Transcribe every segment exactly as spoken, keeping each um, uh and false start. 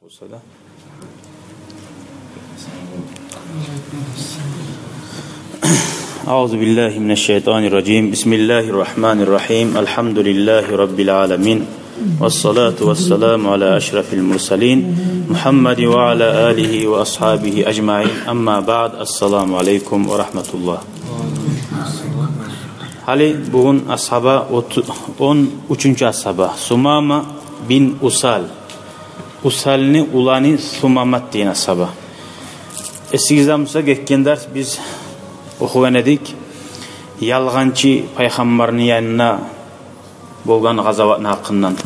Болса да. أعوذ بالله من الشيطان الرجيم. بسم الله الرحمن الرحيم. الحمد لله رب العالمين. والصلاة والسلام على أشرف المرسلين محمد وعلى آله وأصحابه أجمعين. أما بعد. السلام عليكم ورحمة الله. Гьали бугюн асгьаба, оту-, он уьчюнчю асгьаба, Сумама бин Усал. Усалны уланы Сумамат деген асгьаба. Эсигизде буса, гетген дарс биз охугъан эдик ялгъанчы пайхаммарны янына болгъан гъазаватны гьакъындан.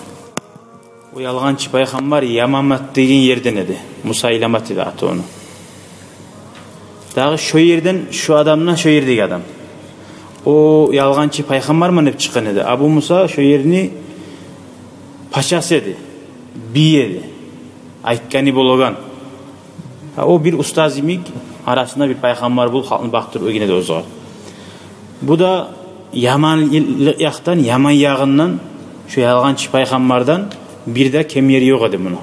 О ялгъанчы пайхаммар Ямамат деген ерден эди. Мусайламат эди аты ону. Дагъы шо ерден, шо адам да шо ердеги адам. О ялгъанчы пайхаммарман деп чыкъгъан эди. Абу Муса шо ерни пачасы эди, бийи эди. Айтгъаны болагъан. Гьа, о бир устаз йимик, арасында бир пайхаммар болуп, халкъны бакъдырып оьрген эди оьзюне. Бу да яман якъдан, яман ягъындан, шо ялгъанчы пайхаммардан бир де кем ери ёкъ эди муну.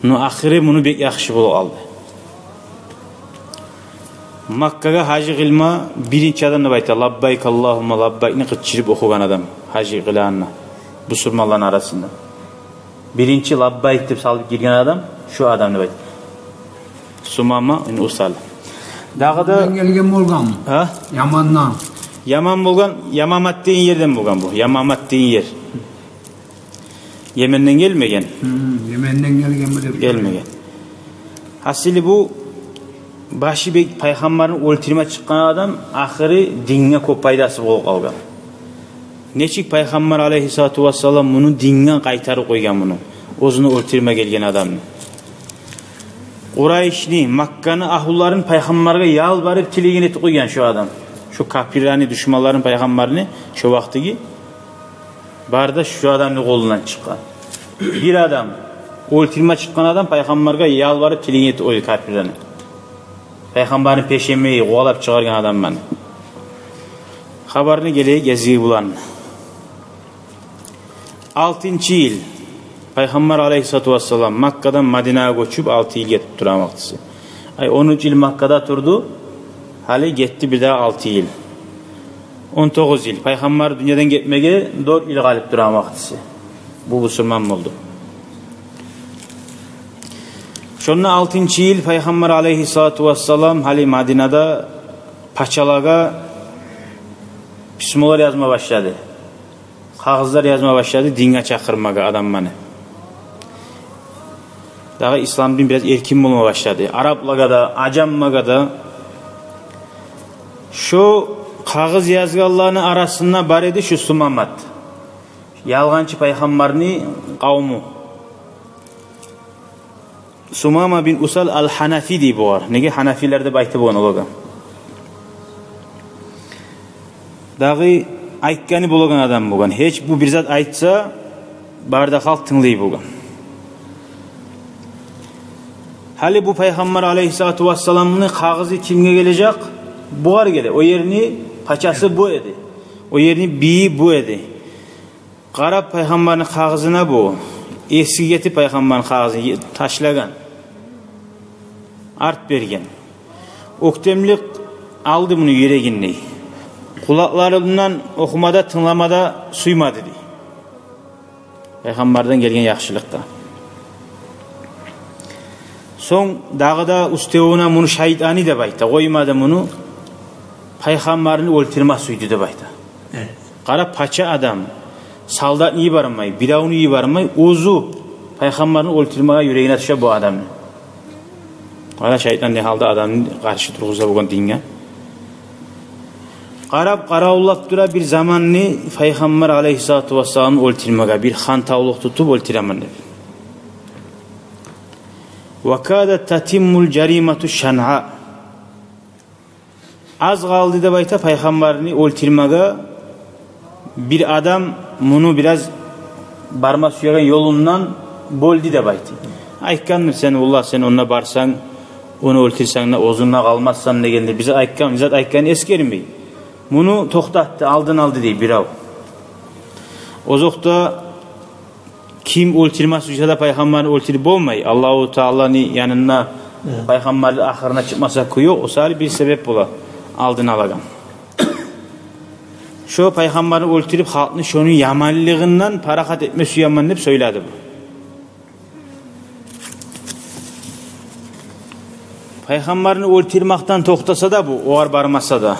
Но ахыры муну бек яхшы болуп къалды. Маккагъа гьажи къылма биринчи адам деп айта, «Лаббайк Аллагьумма лаббайк»ни къычырып охугъан адам гьажи къылагъанда бусурманланы арасында. Биринчи «лаббайк» деп салып гирген адам шо адам деп айта. Сумама бин Усал. Дагъы да Ямандан гелген болгъан. Гьа? Ямандан. Яман болгъан, Ямамат деген ерден болгъан бу. Ямамат деген ер. Йеменден гелмеген. Гьм, Йеменден гелгенми деп. Гелмеген. Гьасили, бу башы бек пайхаммарны оьлтюрме чыкъгъан адам, ахыры динге кёп пайдасы болуп къалгъан. Нечик пайхаммар алайгьиссалату вассалам муну динге къайтарып къойгъан муну, оьзюню оьлтюрме гелген адамны. Къурайышны, Макканы агьлюлерин пайхаммаргъа ялбарып тилеген этип къойгъан шо адам. Шо капирлени, душманларын пайхаммарны шо вакътиги бары да шо адамны къолундан чыкъгъан. Бир адам, оьлтюрме чыкъгъан адам пайхаммаргъа ялбарып тилеген этип къойду капирлени. Пайхаммарны пешемейи, къувалап чыгъаргъан адамланы. Хабарны гелейик гезиги булан. Алтынчы йыл пайхаммар алайгьиссалату вассалам Маккадан Мадинагъа гёчюп, алты йыл гетип турагъан вакътиси. Ай, он уьч йыл Маккада турду, гьали гетди бир дагъы алты йыл. Он тогъуз йыл. Пайхаммар дюньядан гетмеге дёрт йыл къалып турагъан вакътиси. Бу бусурман болду. Шонда алтынчы йыл пайхаммар алайгьиссалату вассалам гьали Мадинада пачалагъа письмолар язма башлады. Къагъызлар язма башлады динге чакъырмагъа адамланы. Дагъы ислам дин бираз эркин болма башлады. Араплагъа да, ажамлагъа да. Шо къагъыз язгъанланы арасында бар эди шо Сумамат. Ялгъанчы пайхаммарны къавму. Сумама бин Усал ал-Ханафи дей бугъар. Неге ханафилер деп айтып болгъан олагъа. Дагъы айтгъаны болагъан адам болгъан. Гьеч бу бир зат айтса, бары да халкъ тынглай болгъан. Гьали бу пайхаммар алайгьиссалату вассаламны къагъызы кимге гележек? Бугъар геле. О ерни пачасы бу эди. О ерни бийи бу эди. Къарап пайхаммарны къагъызына бу, эсги гетип пайхаммарны къагъызын е-, ташлагъан. Арт берген. Оьктемлик алды муну юрегин дей. Къулакъларындан охума да, тынглама да сюймеди дей. Пайхаммардан гелген яхшылыкъгъа. Сонг дагъы да уьстевюне муну шайтаны деп айта, къоймады муну, пайхаммарны оьлтюрме сюйдю деп айта. Къара, пача адам, солдатны йибермей, биревню йибермей, оьзю пайхаммарны оьлтюрмеге юрегине тюше бу адамны. Къара, шайтан не гьалда адамны къаршы тургъуза болгъан динге. Къарап, къаравуллап тура бир заманны пайхаммар алайгьиссалату вассаламны оьлтюрмеге, бир хантавлукъ тутуп оьлтюремен деп. Ва кадат татиммул жаримату шанъа. Аз къалды деп айта пайхаммарны оьлтюрмеге, бир адам муну бираз барма сюеген ёлундан бёлдю деп айта. Айтгъандыр: «Сен, валлагь, сен онда барсанг, ону оьлтюрсенг де, оьзюнг де къалмассан», — дегенде, бир зат айтгъан, бир зат айтгъанын эсгермей. Муну токътатды, алдын алды дей бирев. Озокъда, Ким оьлтюрме сюйсе де пайхаммарны оьлтюрюп болмай. Аллагьу Тааланы янында пайхаммарлыкъ ахырына чыкъмаса кюй ёкъ. О саялы бир себеп бола алдын алагъан. Шо пайхаммарны оьлтюрюп, халкъны шону яманлыгъындан парахат этме сюемен деп сёйледи бу. Пайхаммарны оьлтюрмекден токътаса да бу, огъар бармаса да,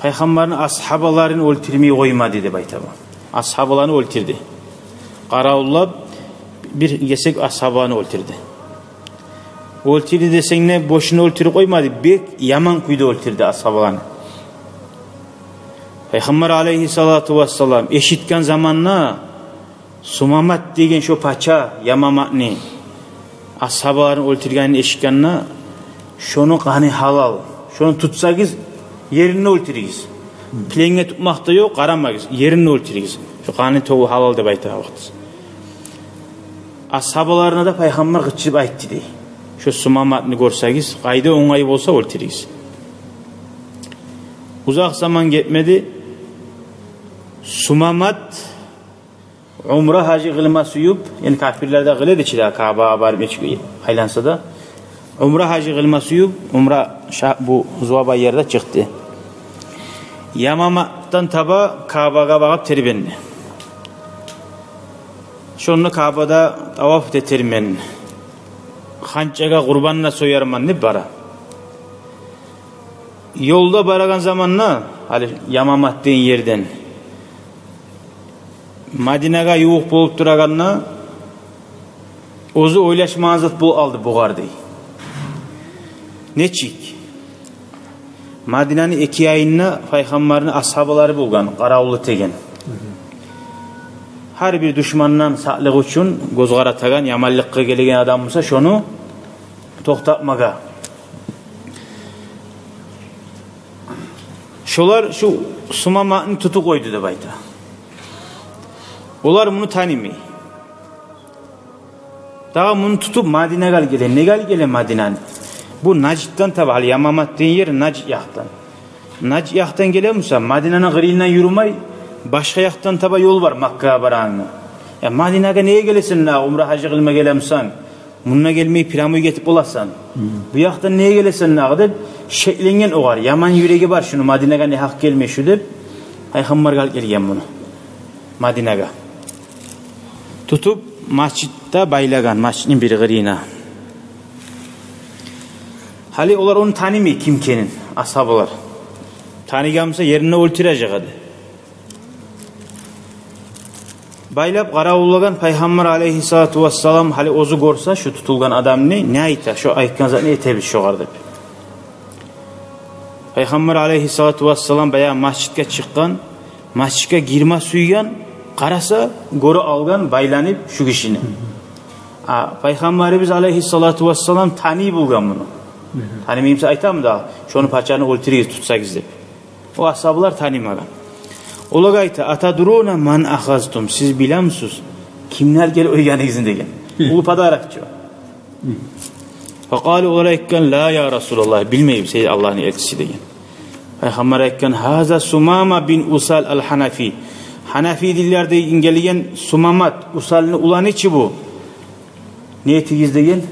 пайхаммарны асгьабаларын оьлтюрмей къоймады деп айта бу. Асгьабаларын оьлтюрдю. Къаравуллап бир гесек асгьабаларын оьлтюрдю. Оьлтюрдю десенг де, бошуна оьлтюрюп къоймады, бек яман кюйде оьлтюрдю асгьабаларын. Пайхаммар алейгьиссалату вассалам эшитген заманда, Сумамат деген шо пача Ямаматны асгьабаларын оьлтюргенин эшитгенде, шону къаны гьалал, шону тутсагъыз, еринде оьлтюрюгюз. Пленге тутмакъ да ёкъ, къарамагъыз, еринде оьлтюрюгюз. Шо къаны тёгюп гьалал деп айта вакътиси. Асгьабаларына да пайхаммар къычырып айтды дей: «Шо Сумаматны гёрсегиз, къайда онгай болса, оьлтюрюгюз». Узакъ заман гетмеди. Сумамат умра гьажи къылма сююп, яни капирлер де къыла эди чи де, Каабагъа барып нечик айланса да, умра гьажи къылма сююп, умра ша-, бу Зуабай ерде чыкъды. Ямаматдан таба Каабагъа багъып тербенди. Шонда Каабада таваф этермен, ханчагъа къурбан да соярман деп бара. Ёлда барагъан заманда, гьали Ямамат деген ерден Мадинагъа ювукъ болуп турагъанда, оьзю ойлашмагъан зат болуп къалды бугъар дей. Нечик? Мадинаны эки янында пайхаммарны асгьабалары болгъан, къаравул этеген. Гьар бир душмандан сакълыкъ учун гёз къаратагъан, яманлыкъгъа гелеген адам буса, шону токътатмагъа. Шолар шу Сумаматны тутуп къойду деп айта. Олар муну танымай. Дагъы муну тутуп Мадинагъа алып геле. Неге алып геле Мадинаны? Бу Нажддан таба, гьали Ямамат деген ер Нажд якъдан. Нажд якъдан геле буса, Мадинаны къырыйындан юрюмей, башгъа якъдан таба ёл бар Маккагъа барагъангъа. «Я, Мадинагъа неге гелесен дагъы, умра гьажи къылма геле бусанг? Мунда гелмей, прямой гетип боласан. Бу якъдан неге гелесен дагъы?» — деп шекленген огъар. Яман юреги бар шуну, Мадинагъа негьакъ гелмей шу деп, пайхаммаргъа алып гелген муну Мадинагъа. Тутуп, межитде байлагъан, межитни бир къырыйына. Гьали олар ону танымай, ким экенин, асгьабалар. Таныгъан буса, еринде оьлтюрежек эди. Байлап къаравуллагъан, пайхаммар алейгьиссалату вассалам гьали оьзю гёрсе шу тутулгъан адамны, не айта? Шо айтгъан затны этебиз шогъар деп. Пайхаммар алейгьиссалату вассалам баягъы межитге чыкъгъан, межитге гирме сюйген, къараса, гёре алгъан байланып шу гишини. А пайхаммарыбыз алейгьиссалату вассалам таный болгъан муну. Танымай буса, айтамы дагъы, шону пачаны оьлтюрюгюз, тутсагъыз деп. О асгьабалар танымагъан. Олагъа айта: «Атадруна ман ахазтум? Сиз билемисиз, кимни алып гелип къойгъаныгъызны?» — деген. Уллу подарок чы. Факъалу, олар айтгъан: «Ла, я Расулаллагь, билмейбиз, гьей Аллагьны элчиси», — деген. Пайхаммар айтгъан: «Гьаза Сумама бин Усал ал-Гьанафи. Гьанафи динлерден гелген Сумамат, Усалны уланы чы бу. Не этигиз?» — деген.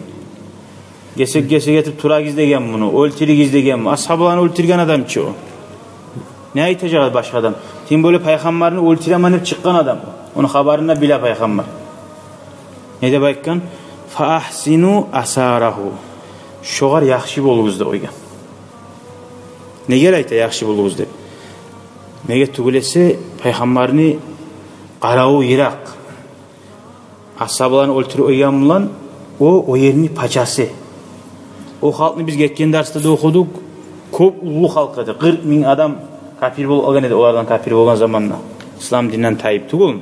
«Гесек-гесек этип турагъыз», — деген муну, «оьлтюрюгюз», — деген муну. Асгьабаланы оьлтюрген адам чы о. Не айтажакъ башгъа адам? Тем более пайхаммарны оьлтюремен деп чыкъгъан адам. Ону хабарын да биле пайхаммар. Не деп айтгъан? «Фа агьсину асарагьу. Шогъар яхшы болугъуз», — деп къойгъан. Неге айта яхшы болугъуз деп? Неге тюгюл эсе, пайхаммарны къараву йыракъ. Асгьабаланы оьлтюрюп къойгъан булан, о, о ерни пачасы. О халкъны биз гетген дарсда да охудукъ. Кёп уллу халкъ эди. Къыркъ минг адам капир болуп къалгъан эди, олардан капир болгъан заманда. Ислам динден тайып тюгюл.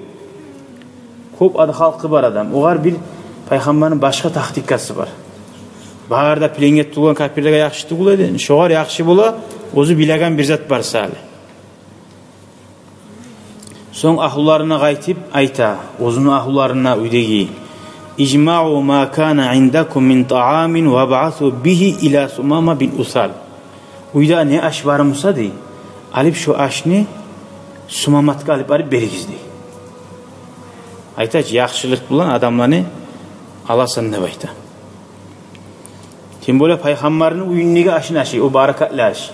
Кёп ад-, халкъы бар адам. Огъар бир пайхаммарны башгъа тактикасы бар. Бары да пленге тутулгъан капирлеге яхшы тюгюл эди. Шогъар яхшы бола, оьзю билеген бир зат бар сали. Сонг агьлуларына къайтып айта, оьзюню агьлуларына, уьйдеги: «Ижмаъу ма кана индакум мин таамин вабъасу бигьи ила Сумама бин Усал». Уьйде не аш бар буса, дей, алып шо ашны Сумаматгъа алып барып беригиз, дей. Айта чы, яхшылыкъ булан адамланы аласан деп айта. Тем более пайхаммарны уьюндеги ашын ашай, о баракатлы аш.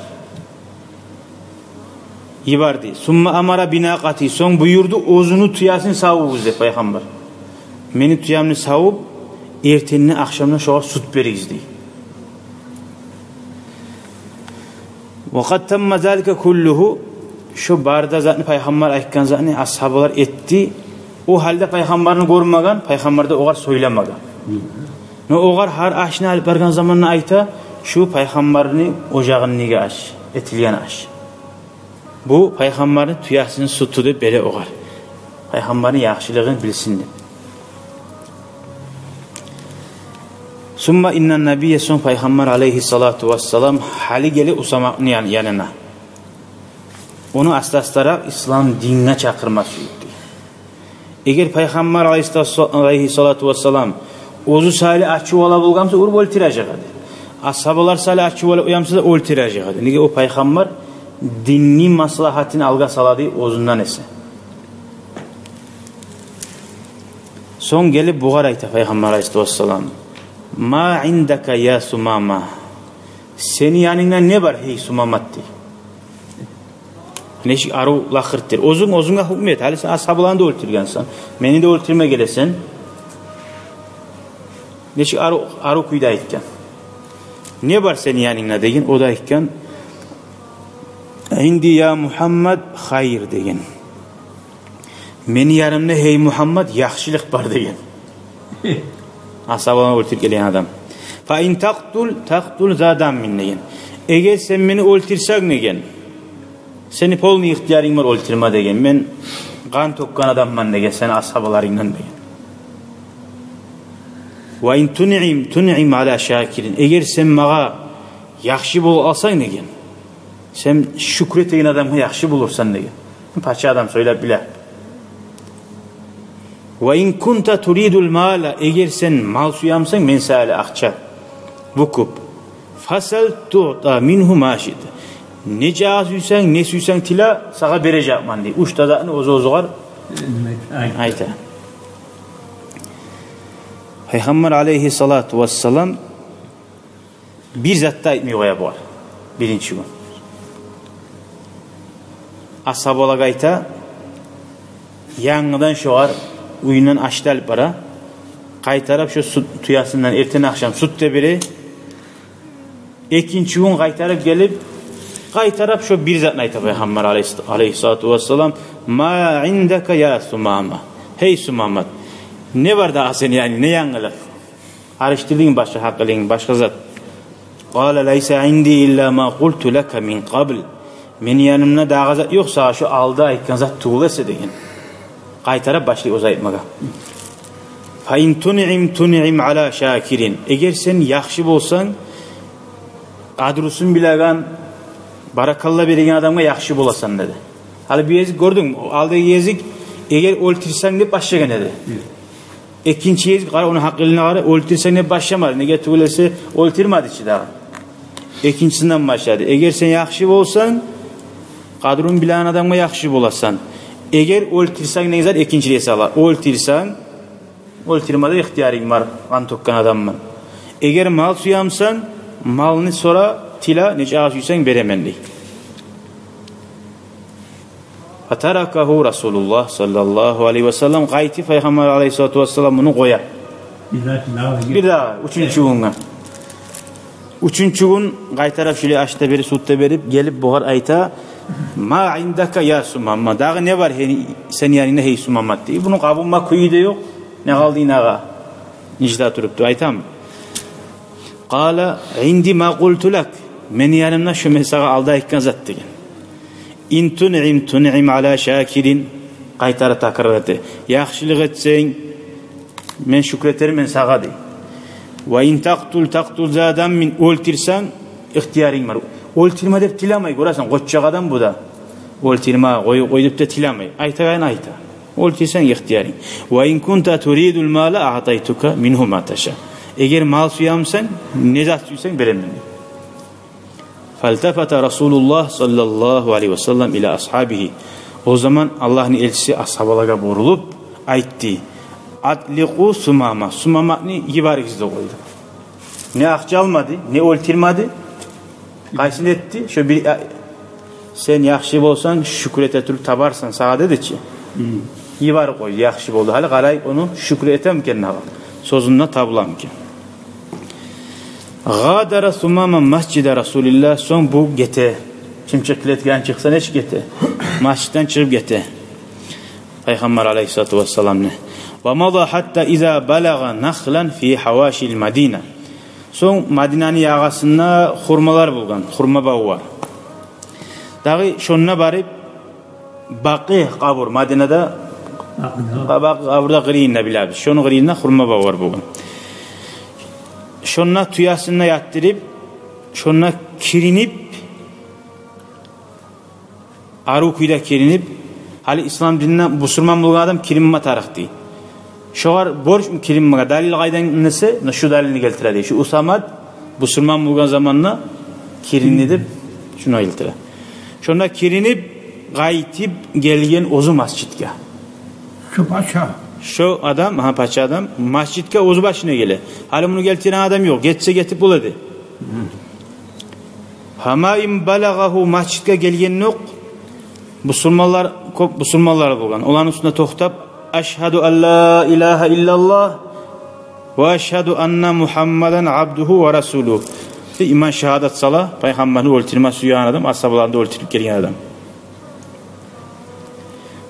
Йиберди. Сумма амара бинакъати, сонг буюрду, оьзюню тюесин савугъуз деп пайхаммар. Мени тюемни савуп, эртенден ахшамдан шогъар сют беригиз дей. Ва къад тамма залика куллугьу, шо бары да затны, пайхаммар айтгъан затны асгьабалар этди. О гьалда пайхаммарны гёрмеген, пайхаммар да огъар сёйлемеген. Но огъар гьар ашны алып баргъан заманда айта, шу пайхаммарны ожагъындагъы аш, этилген аш. Бу пайхаммарны тюесини сютю деп бере огъар. Пайхаммарны яхшылыгъын билсин деп. Сумма иннан набийя, сонг пайхаммар алайгьиссалату вассалам гьали геле Усаманы ян-, янына. Ону аста-астаракъ ислам динге чакъырма сюйдю. Эгер пайхаммар алайгьиссалату, алайгьиссалату вассалам оьзю саялы ачув ала болгъан буса, уруп оьлтюрежек эди. Асгьабалар саялы ачув ала болгъан буса да, оьлтюрежек эди. Неге, о пайхаммар динни маслагьатын алгъа салады оьзюнден эсе. Сонг гелип бугъар айта пайхаммар алайгьиссалату вассалам: «Ма индака я Сумама?» Сени янынгда не бар, гьей Сумамат, дей. Нечик арив лакъырдыр. Оьзюнг оьзюнге гьукму эт. Гьали сен асгьабаланы да оьлтюргенсен, мени де оьлтюрме гелесен. Нечик арив, арив кюйде айтгъан. «Не бар сени янынгда?» деген. О да айтгъан: «Инди я Мухаммад хайр», деген. «Мени янымда, гьей Мухаммад, яхшылыкъ бар», деген. Асгьабаланы оьлтюрюп гелген адам. «Фа ин такътул, такътул за даммин», деген. «Эгер сен мени оьлтюрсенг, деген, сени полный ихтиярынг бар оьлтюрме, деген. Мен къан тёкген адамман, деген, сени асгьабаларынгдан», деген. «Ва ин тунъим, тунъим ала шакирин». «Эгер сен магъа яхшы болуп къалсанг, деген, сен шюкюр этеген адамгъа яхшы болурсан», деген. Пача адам сёйлеп биле. «Ва ин кунта туридул мала», эгер сен мал сюемсенг, мен саялы акъча, бу кёп. «Фасал туъта мингьу ма шиъта». Нечакъы сюйсенг, не сюйсенг тиле, сагъа бережекмен, дей. Уьч де затны оьз-оьзюгер айта. Пайхаммар алайгьиссалату вассалам бир зат да айтмай къоя бугъар биринчи гюн. Асгьабалагъа айта, янгыдан шогъар уьюнден аш да алып бара. Къайтарып шо сют, тюесинден эртен-ахшам сют де бере. Экинчи гюн къайтарып гелип, къайтарып шо бир затны айта пайхаммар алайгьис-, алайгьиссалату вассалам: «Ма индака я Сумама?» «Гьей Сумамат, не бар дагъы сени янынгда, не янгылыкъ? Алышдырдынгмы башгъа гьакъылынгны, башгъа зат?» «Къала лайса инди илла ма къулту лака мин къабл». «Мени янымда дагъы зат ёкъ сагъа, шо алда айтгъан зат тюгюл эсе», деген. Къайтарып башлай оьзю айтмагъа. «Фа ин тунъим, тунъим ала шакирин». Эгер сен яхшы болсанг, къадрусун билеген, баракалла береген адамгъа яхшы боласан, деди. Гьали бу гезик гёрдюнгмю, алдагъы гезик, эгер оьлтюрсенг деп башлагъан эди. Экинчи гезик, къара, ону гьакъылына къара, оьлтюрсенг деп башламады. Неге тюгюл эсе, оьлтюрмеди чи дагъы. Экинчисинден башлады. Эгер сен яхшы болсанг, къадрун билеген адамгъа яхшы боласан. Эгер оьлтюрсенг, не зат, экинчилей сала. Оьлтюрсенг, оьлтюрме де ихтиярынг бар, къан тёкген адамман. Эгер мал сюемсенг, малны сора, тиле, нечакъы сюйсенг беремен, дей. Фатаракагьу Расулуллагь саллаллагьу алайгьи ва саллам, къайтып пайхаммар алайгьиссалату вассалам муну къоя. Бир дагъы, бир дагъы, уьчюнчю гюнге. Уьчюнчю гюн къайтарып шулай аш да берип, сют де берип, гелип бугъар айта: «Ма индака я Сумама?» «Дагъы не бар гьей, сени янынгда, гьей Сумамат?» дей. Буну къабуллама кюю де ёкъ. Не къалды инагъа? Нежде туруп да айтамы? «Къала инди ма къулту лак». «Мени янымда шо мен сагъа алда айтгъан зат», деген. «Ин тунъим, тунъим ала шакирин». Къайтара такрар эте. «Яхшылыкъ этсенг, мен шюкюр этермен сагъа», дей. «Ва ин такътул, такътул за даммин». Оьлтюрсенг, ихтиярынг бар. Оьлтюрме деп тилемей, гёресен, къоччакъ адам бу да. Оьлтюрме, къой, къой деп де тилемей. Айтагъанын айта. Оьлтюрсенг, ихтиярынг. «Ва ин кунта туридул мала аътайтука мингьу ма таша». Эгер мал сюемсенг, не зат сюйсенг беремен, дей. Фалтафата Расулуллагь саллаллагьу алайгьи ва саллам ила асгьабигьи. О заман Аллагьны элчиси асгьабалагъа бурулуп айтды: «Атликъу Сумама, Сумаманы йиберигиз», — деп къойду. Не акъча алмады, не оьлтюрмеди. Къайсын этди? Шо бир, а, «Сен яхшы болсанг, шюкюр эте туруп табарсан сагъа», — деди чи. Йиберип къойду, яхшы болду. Гьали къарайыкъ, ону шюкюр этеми экен дагъы, сёзюнде табуламы экен. «Гъадара Сумама масжида Расулиллагь», сонг бу гете. Чымчыкъ клеткадан чыкъса, нечик гете? Масжитден чыгъып гете Пайхаммар алайгьиссалату вассаламны. «Ва мада гьатта иза балагъа нахлан фи гьавашил Мадина». Сонг Мадинаны ягъасында хурмалар болгъан, хурма бавлар. Дагъы шонда барып, Бакъи къабур, Мадинада Бакъи къабурда къырыйында билебиз. Шону къырыйында хурма бавлар болгъан. Шонда тюесин де ятдырып, шонда киринип, арив кюйде киринип, гьали ислам динине бусурман болгъан адам киринме тарыкъ дей. Шогъар борчму киринмеге? Далил къайдан десе, муна шу далилни гелтире дей. Шу Усамат бусурман болгъан заманда киринди деп, шуну гелтире. Шонда киринип, къайтып гелген оьзю масжитге. Шу пача. Шу адам, гьа, пача адам масжитге оьзю башына геле. Гьали муну гелтиреген адам ёкъ. Гетсе гетип бола эди. Гьама ин балагъагьу, масжитге гелгенокъ, бусурманлар, кёп бусурманлар болгъан. Оланы уьстюнде токътап: «Ашгьаду ан ла илагьа иллаллагь ва ашгьаду анна Мугьаммадан абдугьу ва расулугь». Иман шагьадат сала, Пайхаммарны оьлтюрме сюеген адам, асгьабаларын да оьлтюрюп гелген адам.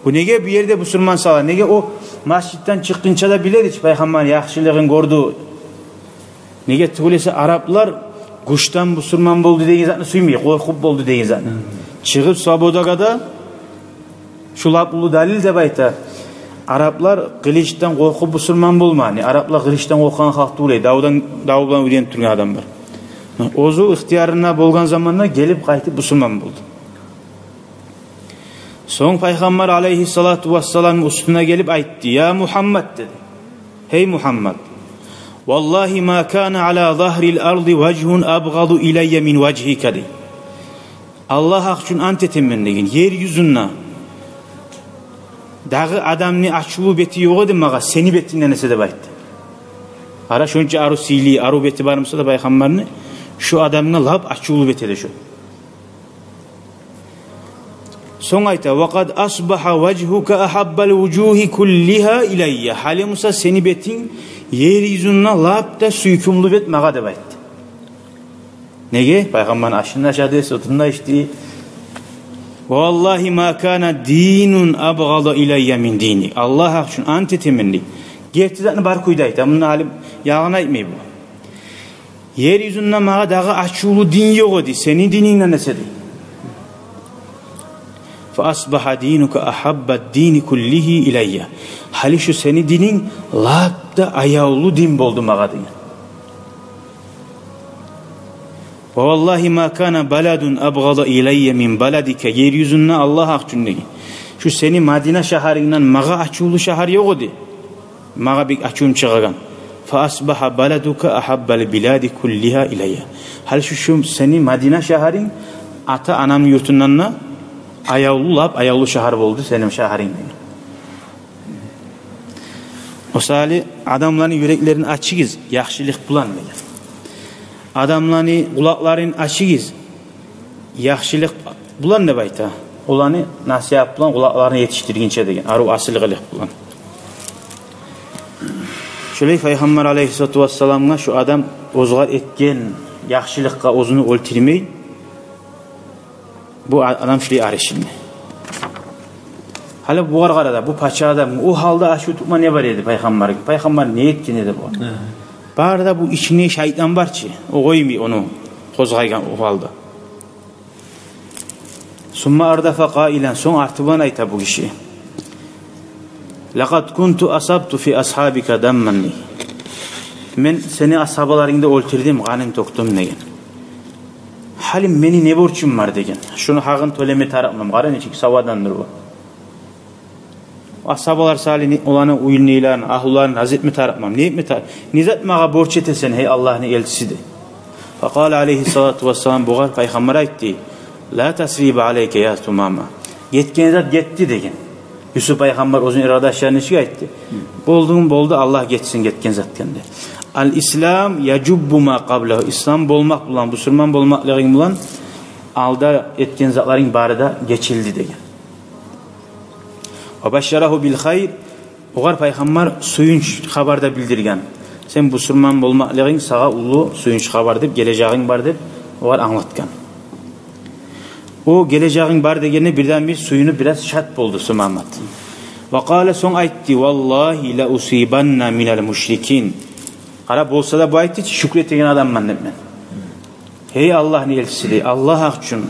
Бу неге бу ерде бусурман сала? Неге о масжитден чыкъгъынча да биле эди чи, Пайхаммарны яхшылыгъын гёрдю. Неге тюгюл эсе, араплар гючден бусурман болду деген затны сюймей, къоркъуп болду деген затны. Чыгъып свободагъа да шу лап уллу далил деп айта. Араплар къылычдан къоркъуп бусурман болмагъан. Араплар къылычдан къоркъагъан халкъ тюгюл эди. Дав да, давдан уьйренип тургъан адамлар. Оьзю ихтиярында болгъан заманда гелип къайтып бусурман болду. Сонг Пайхаммар алайгьиссалату вассаламны уьстюне гелип айтды: «Я Мугьаммад, — деди. — Гьей Мугьаммад, валлагьи ма кана ала загьрил арзи важгьун абгъаду илайя мин важгьика», — деди. «Аллагь гьакъ учун ант этемен, — деген, — ер юзюнде дагъы адамны ачувлу бети ёкъ эди магъа сени бетингден эсе», — деп айтды. Къара, шонча арив сыйлы, арив бети бар буса да Пайхаммарны, шу адамгъа лап ачувлу бет эди шу. Сонг айта: «Ва къад асбагьа важгьука агьаббал вужугьи куллигьа илайя». «Гьали буса сени бетинг ер юзюнде лап да сюйкюмлю бет магъа», — деп айтды. Неге? Пайхаммарны ашын да ашады, сютюн де ичди. «Ва валлагьи ма кана динун абгъада илайя мин диник». «Аллагь гьакъ учун ант этемен, — деди. Герти затны бар кюйде айта, мунда гьали ялгъан айтмай бу. Ер юзюнде магъа дагъы ачувлу дин ёкъ эди сени динингден эсе», — деди. «Фа асбагьа динука агьаббад дини куллигьи илайя». «Гьали шу сени дининг лап да аявлу дин болду магъа», — деген. «Ва валлагьи ма кана баладун абгъада илайя мин баладика». «Ер юзюнде, Аллагь гьакъ учун, — деген, — шу сени Мадина шагьарингден магъа ачувлу шагьар ёкъ эди. Магъа бек ачувум чыгъагъан». «Фа асбагьа баладука агьаббал билади куллигьа илайя». «Гьали шу, шу сени Мадина шагьаринг ата-анамны юртундан да аявлу, лап аявлу шагьар болду сени шагьаринг», — деген. О саялы адамланы юреклерин ачыгъыз яхшылыкъ булан, — деген. Адамланы къулакъларын ачыгъыз яхшылыкъ булан деп айта. Оланы насигьат булан къулакъларын етишдиргинче деген, арив асил къылыкъ булан. Шолай Пайхаммар алайгьиссалату вассаламгъа шу адам оьзгъар этген яхшылыкъгъа оьзюню оьлтюрмей, бу а-, адам шулай аришинди. Гьали бугъар къара да, бу пача адам, о гьалда ачув тутма не бар эди Пайхаммаргъа? Пайхаммар не этген эди бугъар? Гьа. Бары да бу ичинде шайтан бар чы, о къоймай ону къозгъайгъан о гьалда. Сумма ардафа къаилан, сонг арты булан айта бу гиши: «Лакъад кунту асабту фи асгьабика дамман», — дей. «Мен сени асгьабаларынгны оьлтюрдюм, къанын тёкдюм, — деген. — Гьали мени не борчум бар, — деген. — Шуну гьакъын тёлеме тарыкъман». Къара, нечик савадандыр бу. Асгьабалар саялы, оланы уьюн, нейлерин, агьлюлерин рази этме тарыкъман. Не этме тар-, не зат магъа борч этесен, гьей Аллагьны элчиси, — дей. Факъала алайгьиссалату вассалам, бугъар Пайхаммар айтды: «Ла тасриба алайка, я Сумама». «Гетген зат гетди, — деген. Юсуп пайхаммар оьзюню ирадашына нечик айтды? «Болдугъун болду, Аллагь гечсин гетген затгъа», — деди. «Ал-ислам яжуббу ма къаблагьу». Ислам болмакъ булан, бусурман болмакълыгъынг булан алда этген затларынг бары да гечилди деген. «Ва башшарагьу бил хайр». Огъар пайхаммар сююнч хабар да билдирген. «Сен бусурман болмакълыгъынг сагъа уллу сююнч хабар», — деп, «гележегинг бар», — деп огъар англатгъан. О «гележегинг бар» дегенде бирден-бир сююнюп, бираз шат болду Сумамат. «Ва къала», сонг айтды: «Валлагьи ла усибанна минал мушрикин». Къара, болса да бу айтды чы, шюкюр этеген адамман деп мен. «Гьей Аллагьны элчиси, — дей, — Аллагь гьакъ учун,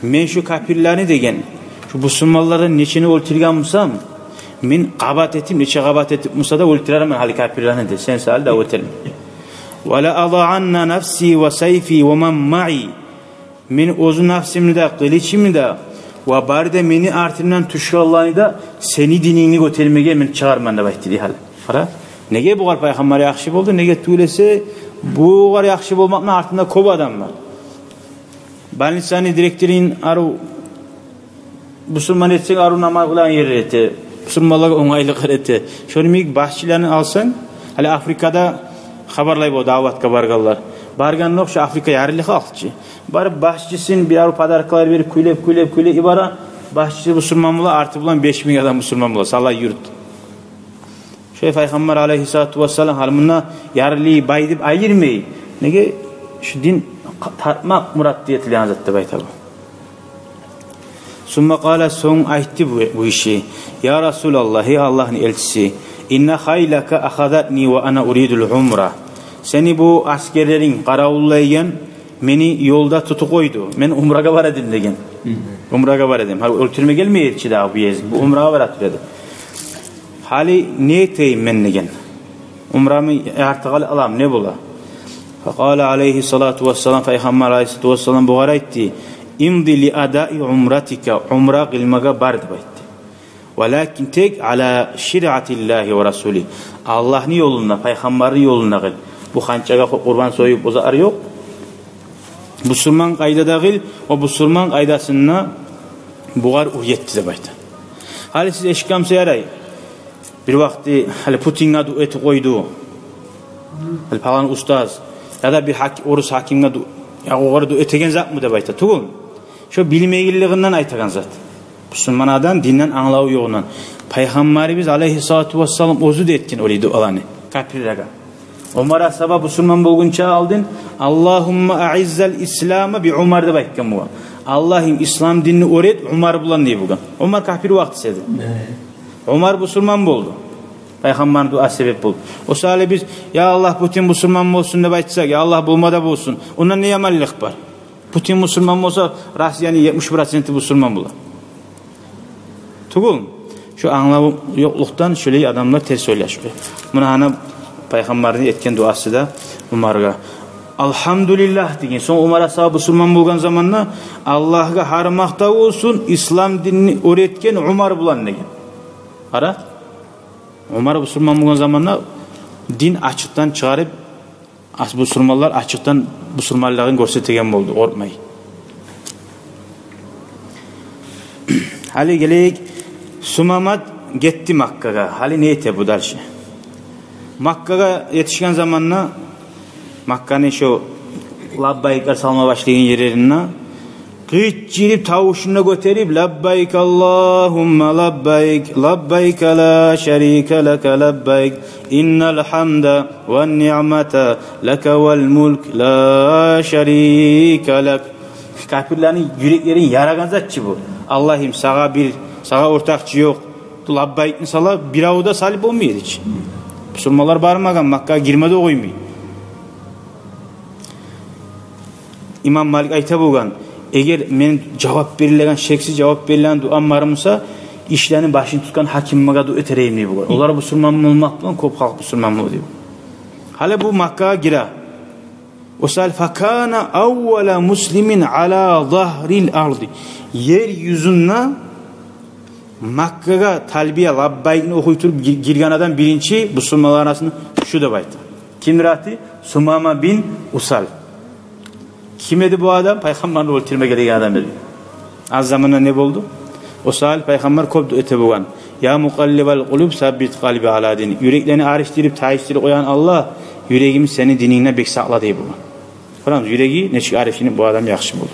мен шу капирлени, — деген, — шу бусурманлардан нечени оьлтюрген бусам, мен къабат этип, нече къабат этип буса да оьлтюрермен гьали капирлени, — дей, — сен саялы дав этейим. Ва ла адаъанна нафси ва сайфи ва ман маъи». Мен оьзю нафсымны да, къылычымны да ва бары да мени артымдан тюшгенлени де сени динингни гётермеге мен чыгъарман деп айтды дей гьали. Къара, неге бугъар пайхаммар яхшы болду? Неге тюгюл эсе, бугъар яхшы болмакъны артында кёп адам бар. Больницаны директорун арив бусурман этсенг, арив намаз къылагъан ерлер эте, бусурманлагъа онгайлыкълар эте. Шону йимик башчыланы алсанг, гьали Африкада хабарлай бу даватгъа баргъанлар. Баргъан ёкъ, шу Африка ярлы халкъ чы. Барып башчысын бир арив подаркалар берип, кюйлеп, кюйлеп, кюйлеп йибере. Башчысы бусурман бола, арты булан беш минг адам бусурман бола, сала юрт. Шо пайхаммар алайгьиссалату вассалам гьали мунда ярлы, бай деп айырмай. Неге? Шу дин къа-, тартмакъ мурат этилген зат деп айта бу. Сумма къала, сонг айтды бу, бу гиши: «Я Расулаллагь, гьей Аллагьны элчиси, инна хайлака ахазатни ва ана уридул умра». Сени бу асгерлеринг, къаравуллайгъан, мени ёлда тутуп къойду. Мен умрагъа бара эдим деген. Мгм. Умрагъа бара эдим. Гьа, оьлтюрме гелмей эди чи дагъы бу език. Бу умрагъа бара тура эди. Гьали не этейим мен деген. Умрамны артына къала аламан, не бола? Факъала алайгьиссалату вассалам, пайхаммар алайгьиссалату вассалам бугъар айтды: «Имди ли адаи умратика, умра къылмагъа бар», — деп айтды. «Валакин тек ала ширъатиллагьи ва расулигь, Аллагьны ёлунда, пайхаммарны ёлунда къыл. Бу ханчагъа къу-, къурбан союп, о затлар ёкъ. Бусурман къайдада къыл, о бусурман къайдасында бугъар уьйретди», — деп айта. Гьали сиз эшитген буса ярай, бир вакъти гьали Путингге дуа этип къойду, гьали палан устаз, яда бир гьак-, орус гьакимге ду-, я огъар дуа этеген затмы деп айта. Тюгюл. Шо билмегенлигинден айтагъан зат. Бусурман адам динден англаву ёгъундан. Пайхаммарыбыз алайгьиссалату вассалам оьзю де этген олай дуаланы капирлеге. Умар асгьаба бусурман болгъунча алдын: «Аллагьумма аъиззал ислама би Умар», — деп айтгъан болгъан. «Аллагьым, ислам динни оьр эт Умар булан», — дей болгъан. Умар капир вакътиси эди. Умар бусурман болду. Пайхаммарны дуасы себеп болду. О саялы биз: «Я Аллагь, Путин бусурман болсун», — деп айтсакъ, «Я Аллагь, болма да болсун», ондан не яманлыкъ бар? Путин бусурман болса, Россияны етмиш проценти бусурман бола. Тюгюл. Шо англаву ёкълукъдан шолай адамлар терс ойлашып къоя. Муна гьана пайхаммарны этген дуасы да Умаргъа. «Алгьамдулиллагь», — деген. Сонг Умар асгьаба бусурман болгъан заманда: «Аллагьгъа гьар макътав болсун, ислам динни оьр этген Умар булан», — деген. Къара, Умар бусурман болгъан заманда дин ачыкъдан чыгъарып, ас-, бусурманлар ачыкъдан бусурманлыгъын гёрсетеген болду, къоркъмай. Гьали гелейик, Сумамат гетди Маккагъа. Гьали не эте бу дальше? Маккагъа етишген заманда, Макканы шо лаббайклар салма башлайгъан ерлеринде, къычырып, тавушун да гётерип: «Лаббайк Аллагьумма лаббайк, лаббайк ла шарика лака лаббайк, иннал гьамда ван ниъмата лака вал мулк ла шарика лак». Капирлени юреклерин ярагъан зат чы бу. «Аллагьым, сагъа бир, сагъа ортакъчы ёкъ». Лаббайкны сала бирев де салып болмай эди чи. Бусурманлар бармагъан, Маккагъа гирме де къоймай. Имам Малик айта болгъан: «Эгер мен жавап берилеген, шексиз жавап берилеген дуам бар буса, ишлени башын тутгъан гьакимге дуа этер эдим», — дей болгъан. Олар бусурман болмакъ булан кёп халкъ бусурман болду дей. Гьали бу Маккагъа гире. О саялы: «Факана аввала муслимин ала загьрил арди». Ер юзюнде Маккагъа талбия, лаббайкны охуй туруп гир-, гирген адам биринчи бусурманлар арасында шу деп айта. Кимдир аты? Сумама бин Усал. Ким эди бу адам? Пайхаммарны оьлтюрме гелеген адам эди. Аз заманда не болду? О саялы пайхаммар кёп дуа эте болгъан: «Я мукъаллибал къулуб, саббит къалби ала диник». Юреклени аришдирип, тайышдырып къоягъан Аллагь, юрегимни сени динингде бек сакъла дей болгъан. Къарамыз, юреги нечик аришдирип, бу адам яхшы болду.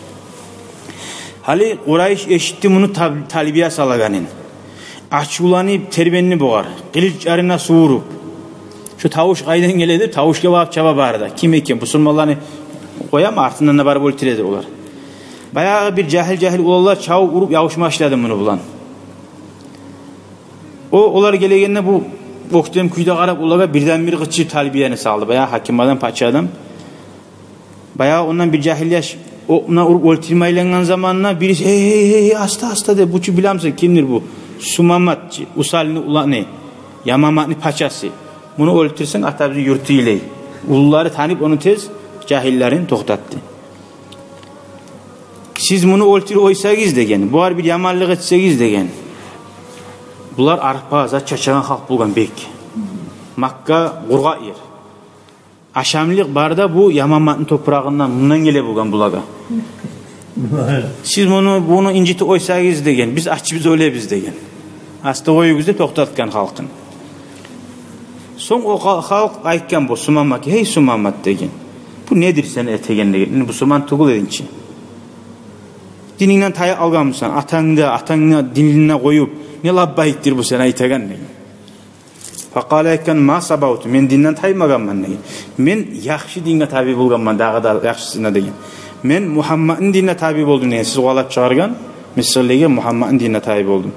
Гьали Къурайыш эшитди муну тал-, талбия салагъанын. Ачувланып, тербенди бугъар. Къылычларын сувуруп. Шо тавуш къайдан геле деп, тавушгъа багъып чаба бары да. Ким экен, бусурманланы къоямы, артындан да барып оьлтюре эди олар. Баягъы бир жагьил-жагьил уланлар чабып уруп ябушма башлады муну булан. О, олар гелегенде бу оьктем кюйде къарап олагъа, бирден-бир къычырып талбияны салды. Баягъы гьаким адам, пача адам. Баягъы ондан бир жагьил яш окъ булан уруп оьлтюрме айлангъан заманда бириси: «Гьей, гьей, гьей, аста, аста», — деп. «Бу чу, билемисен, кимдир бу?» «Сумамат чы, Усалны уланы, Ямаматны пачасы. Муну оьлтюрсенг, атабызны юрту йылай». Уллулары танып ону тез, жагьиллерин токътатды. «Сиз муну оьлтюрюп къойсагъыз, — деген, — бугъар бир яманлыкъ этсегиз, — деген. — Булар арпа, зат чачагъан халкъ болгъан бек. Макка къургъакъ ер. Ашамлыкъ бар да, бу Ямаматны топурагъындан, мундан геле болгъан булагъа. Сиз муну, буну инжитип къойсагъыз, — деген, — биз ачыбыз оьлебиз», — деген. «Аста къоюгъуз», — деп токътатгъан халкъын. Сонг о хал-, халкъ айтгъан бу Сумаматгъа: «Гьей, Сумамат, — деген, — бу недир сен этеген?» — деген. «Энни бусурман тюгюл эдинг чи. Динингден тайып къалгъанмысан? Атангны да, атангны да динин де къоюп, не лаббайикдир бу сен айтагъан?» — деген. Факъала, айтгъан: «Ма сабавту, мен динден таймагъанман, — деген. — Мен яхшы динге табиъ болгъанман, дагъы да яхшысына, — деген. — Мен Мугьамматны динине табиъ болдум, — деген, — сиз къувалап чыгъаргъан, мисгъыллайгъан Мугьамматны динине табиъ болдум».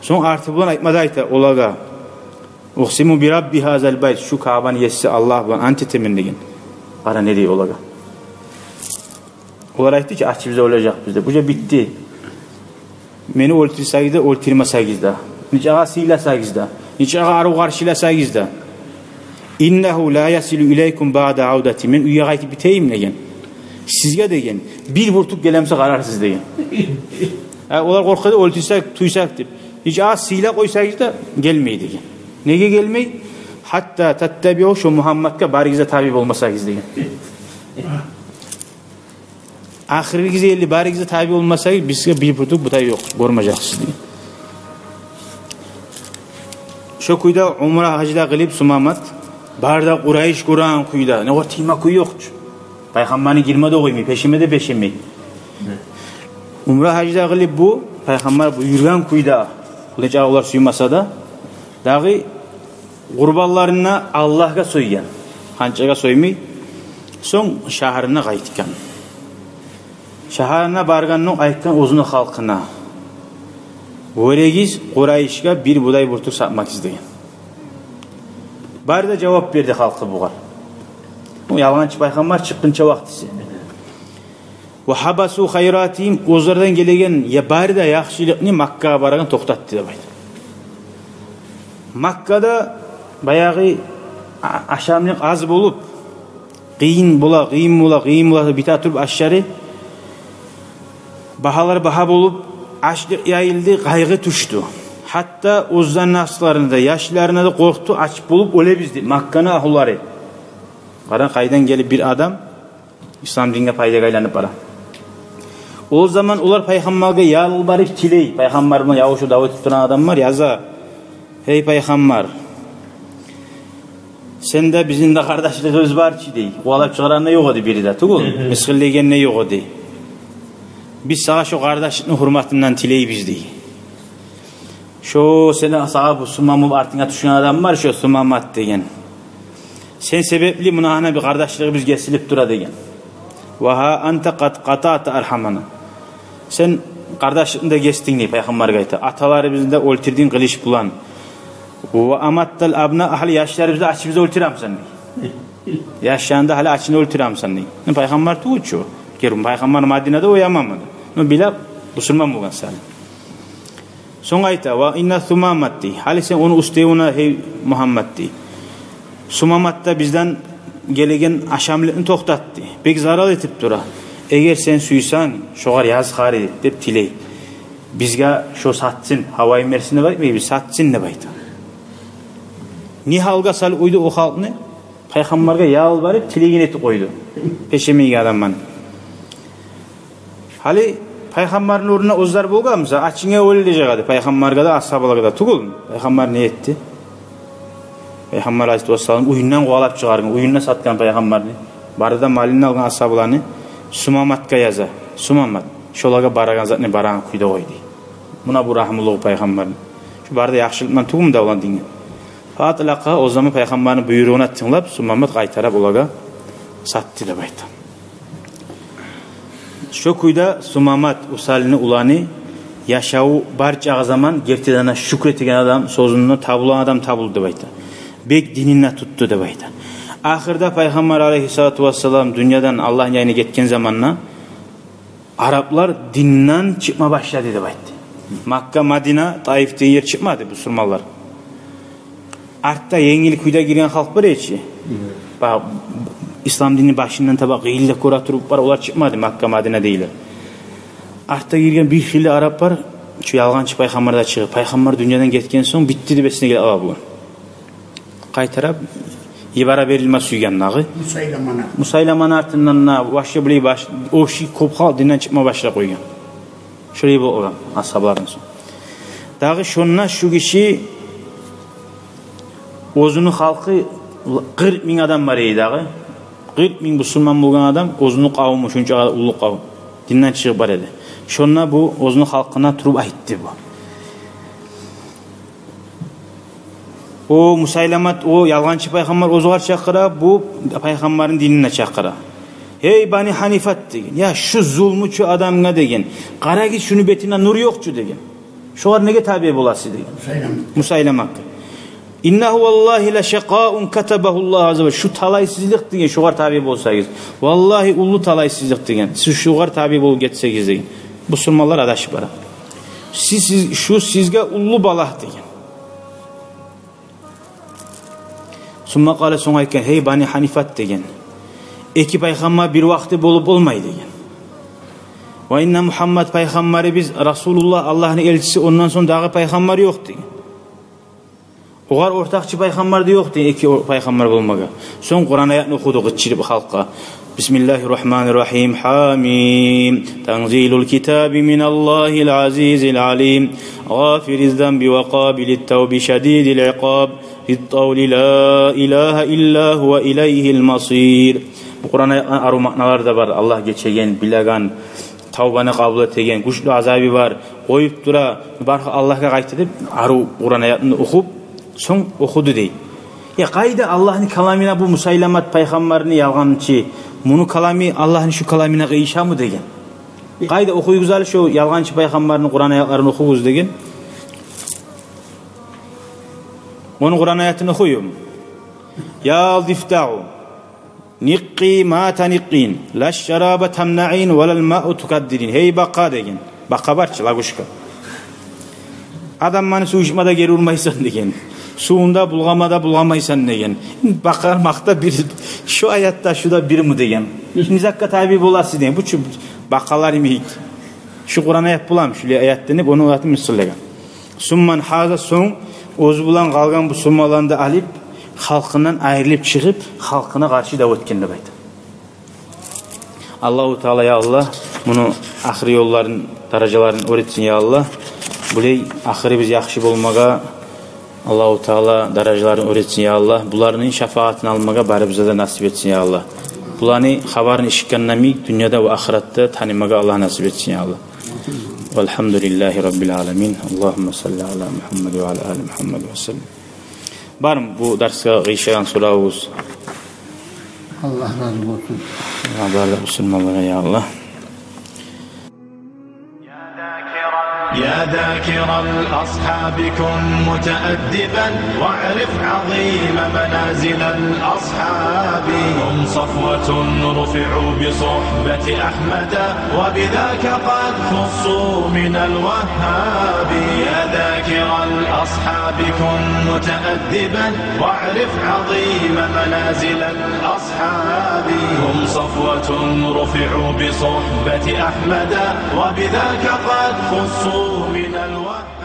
Сонг арты булан айтма да айта олагъа: «Укъсиму би Рабби гьазал байт, шу Каабаны еси Аллагь булан ант этемен», — деген. Къара не дей олагъа. Олар айтды чы: «Ачыбыз оьлежекбиз», — деп. Уже битди. «Мени оьлтюрсегиз де, оьлтюрмесегиз де, нечакъы сыйласагъыз да, нечакъы арив къаршыласагъыз да, иннагьу ла ясилу илайкум баъда авдати, мен уьйге къайтып битейим, — деген, — сизге, — деген, — бир бюртюк гелемисе къарарсыз», — деген. Э, олар къоркъа да, оьлтюрсек, тюйсек деп. «Нечакъы сыйлап къойсагъыз да, гелмей», — деген. «Неге гелмей?» «Гьатта таттабиъу, шо Мугьамматгъа барыгъыз да табиъ болмасагъыз, — деген. — Ахыргъы гезикге ерли барыгъыз да табиъ болмасагъыз, бизге бир бюртюк будай ёкъ, гёрмежексиз», — деген. Шо кюйде умра, гьаж да къылып Сумамат, бары да Къурайыш гёреген кюйде, не къоркътма кюй ёкъ чу. Пайхаммарны гирме де къоймай, пешеме де пешемей. Умра, гьаж да къылып бу, пайхаммар буюргъан кюйде, къылыч алып олар сюймесе де, дагъы къурбанларын да Аллагьгъа сойгъан, ханчагъа соймай. Сонг шагьарына къайтгъан. Шагьарына баргъандокъ айтгъан оьзюню халкъына: «Вёрегиз, Къурайышгъа бир будай бюртюк сатмагъыз», — деген. Бары да жавап берди халкъы бугъар. Бу ялгъанчы пайхаммар чыкъгъынча вакътиси. «Ва гьабасу хайратигьим», оьзлерден гелеген я бары да яхшылыкъны Маккагъа барагъан токътатды деп айта. Маккада баягъы а-, ашамлыкъ аз болуп, къыйын бола, къыйын бола, къыйын бола, бите туруп ашлары, багьалар багьа болуп, ачлыкъ яйылды, къайгъы тюшдю. Гьатта оьзлени нафсларына да, яшларына да къоркъту, ач болуп оьлебиз деп Макканы агьлулары. Къара, къайдан гелип бир адам ислам динге пайдагъа айланып бара. О заман олар пайхаммаргъа ялбарып тилей. Пайхаммар булан ябушуп дав этип турагъан адамлар яза: «Гьей пайхаммар, сен де, бизин де къардашлыгъыбыз бар чы», — дей. Къувалап чыгъаргъан да ёкъ эди бири де, тюгюл, мисгъыллайгъан да ёкъ эди. «Биз сагъа шо къардашлыкъны гьюрметинден тилейбиз», — дей. «Шо сени, сагъа бу Сумамат, артынга тюшген адам бар, шо Сумамат», — деген. «Сен себепли муна гьана бир къардашлыгъыбыз гесилип тура», — деген. «Ва гьа анта къад къатаъта архьамана. Сен къардашлыкъны да гесдинг», — дей, пайхаммаргъа айта. «Аталарыбызны да оьлтюрдюнг къылыч булан. Ва аматтал абна, гьали яшларыбызны да ачыбыз оьлтюремисен», — дей. «Яшларынгны да гьали ачындан оьлтюремисен», — дей. Ну, пайхаммар тюгюл чю. Гер, пайхаммар Мадинада, о Ямамада. Ну, билип, бусурман болгъан саялы. Сонг айта: «Ва инна Сумамат, — дей, — гьали сен ону уьстевюне, гьей Мугьаммат, — дей, — Сумамат да бизден гелеген ашамлыкъны токътатды. Бек зарал этип тура. Эгер сен сюйсенг, шогъар яз хари», — деп тилей. «Бизге шо сатсын, гьавайын берсин деп айтмайбыз, сатсын», — деп айта. Не гьалгъа салып къойду о халкъны, пайхаммаргъа ялбарып, тилегин этип къойду. Пешемейген адамман. Гьали Пайхаммарны орнуна оьзлер болгъан буса, ачынга оьле дежек эди пайхаммаргъа да, асгьабалагъа да. Тюгюл, пайхаммар не этди? Пайхаммар алайгьиссалату вассалам уьюнден къувалап чыгъаргъан, уьюнде сатгъан пайхаммарны. Бары да малын алгъан асгьабаланы, Сумаматгъа яза. Сумамат, шолагъа барагъан затны барагъан кюйде къой, дей. Муна бу рагьмулугъу пайхаммарны. Шу бары да яхшылыкъдан тюгюлмю да оланы динге? Фатлакъа, о заман пайхаммарны буйругъуна тынглап, Сумамат къайтарып олагъа сатды деп айта. Шо кюйде Сумамат Усалны уланы яшаву бар чагъы заман гертиден де шюкюр этеген адам, сёзюнде табулгъан адам табулду деп айта. Бек динин де тутду деп айта. Ахырда пайхаммар алайгьиссалату вассалам дюньядан Аллагьны янына гетген заманда араплар динден чыкъма башлады деп айтды. Макка, Мадина, Таиф деген ер чыкъмады бусурманлар. Артда енгил кюйде гирген халкъ бар эди чи. Ба-, ислам динни башындан таба къыйынлыкъ гёре туруп бар, олар чыкъмады Макка, Мадина дейлер. Артда гирген бир хыйлы арап бар, шу ялгъанчы пайхаммар да чыгъып, пайхаммар дюньядан гетген сонг битди деп эсине геле ала бугюн. Къайтарып йибере берилме сюйген дагъы. Мусайламаны. Мусайламаны артындан да башгъа булай баш-, о ши кёп халкъ динден чыкъма башлап къойгъан. Шолай болгъан асгьабалардан сонг. Дагъы шонда шу гиши оьзюню халкъы къыркъ минг адам бар эди дагъы. Къыркъ минг бусурман болгъан адам, оьзюню къавуму, шунча уллу къавум. Динден чыгъып бар эди. Шонда бу оьзюню халкъына туруп айтды бу. О Мусайламат, о ялгъанчы пайхаммар оьзюгер чакъыра, бу пайхаммарны динине чакъыра. «Гьей, Бани Гьанифат, — деген, — я шу зулмучу адамгъа, — деген, — къарагъыз, шуну бетинде нюр ёкъ чу, — деген. — Шогъар неге табиъ боласыз?» — деген. Мусайламат. Мусайламатгъа. «Иннагьу валлагьи ла шакъаун катабагьу Ллагьу азза ва жалла. Шу талайсызлыкъ, — деген, — шогъар табиъ болсагъыз. Валлагьи, уллу талайсызлыкъ, — деген, — сиз шогъар табиъ болуп гетсегиз», — деген. Бусурманлар адашып бара. «Сиз, сиз, шу сизге уллу балагь», — деген. Сумма къала, сонг айтгъан: «Гьей, Бани Гьанифат, — деген, — эки пайхаммар бир вакъти болуп болмай, — деген. — Ва инна Мугьаммад пайхаммарыбыз расулуллагь, Аллагьны элчиси, ондан сонг дагъы пайхаммар ёкъ, — деген. — Огъар ортакъчы пайхаммар да ёкъ, — деген, — эки о-, пайхаммар болмагъа». Сонг Къуран аятны охуду къычырып халкъгъа. بسم الله الرحمن الرحيم. حم. تنزيل الكتاب من الله العزيز العليم. غافر الذنب وقابل التوب شديد العقاب. ذي الطول لا إله إلا هو إليه المصير. Бу Къуран аятланы арив маъналары да бар. Аллагь гечеген, билеген, тавбаны къабул этеген, гючлю азабы бар, къоюп тура, бар Аллагьгъа къайта деп, арив Къуран аятны охуп, сонг охуду дей. «Я, къайда Аллагьны каламына бу Мусайламат пайхаммарны ялгъанчы, муну каламы Аллагьны шу каламына къыйышамы?» — деген. «Къайда, охуйгъуз гьали шу ялгъанчы пайхаммарны Къуран аятларын охугъуз», — деген. Ону Къуран аятын охуйум. «يا ذي الطول. نقي ما تنقين، لا الشراب تمنعين ولا الماء تكدرين». «Гьей бакъа, — деген, — бакъа бар чы, лягушка. Адамланы сув ичме де гери урмайсан, — деген, — сувну да булгъама да булгъамайсан, — деген. — Бакъа-макъа да бир, шу аятда шу да бирми, — деген. — Не затгъа табиъ боласыз, — деген. — Бу чу бакъалар йимик. Шу Къуран аят боламы, шулай аят?» — деп, ону аятын мисаллагъан. «ثم انحاز», сонг оьзю булан къалгъан бусурманланы да алып, халкъындан айрылып чыгъып, халкъына къаршы дав этген деп айта. Аллагьу Таала, я Аллагь, муну ахыры ёлларын, даражаларын оьр этсин, я Аллагь. Булай ахырыбыз яхшы болмагъа Аллагьу Таала даражаларын оьр этсин, я Аллагь. Буланы шафагьатын алмагъа барыбызгъа да насип этсин, я Аллагь. Буланы хабарын эшитгенде йимик дюньяда ва ахыратда танымагъа Аллагь насип этсин, я Аллагь. والحمد لله رب العالمين. اللهم صل على محمد وعلى آل محمد وسلم. Бармы бу дарсгъа къыйышагъан соравугъуз? Аллагь рази болсун. Аллагь бары да бусурманлагъа, я Аллагь. يا ذاكر الأصحاب كن متأدبا واعرف عظيم منازل الأصحاب. هم صفوة رفعوا بصحبة أحمد وبذاك قد خصوا من الوهاب. يا ذاكر الأصحاب كن متأدبا واعرف عظيم منازل الأصحاب. هم صفوة رفعوا بصحبة أحمد وبذاك قد خصوا من الوهاب.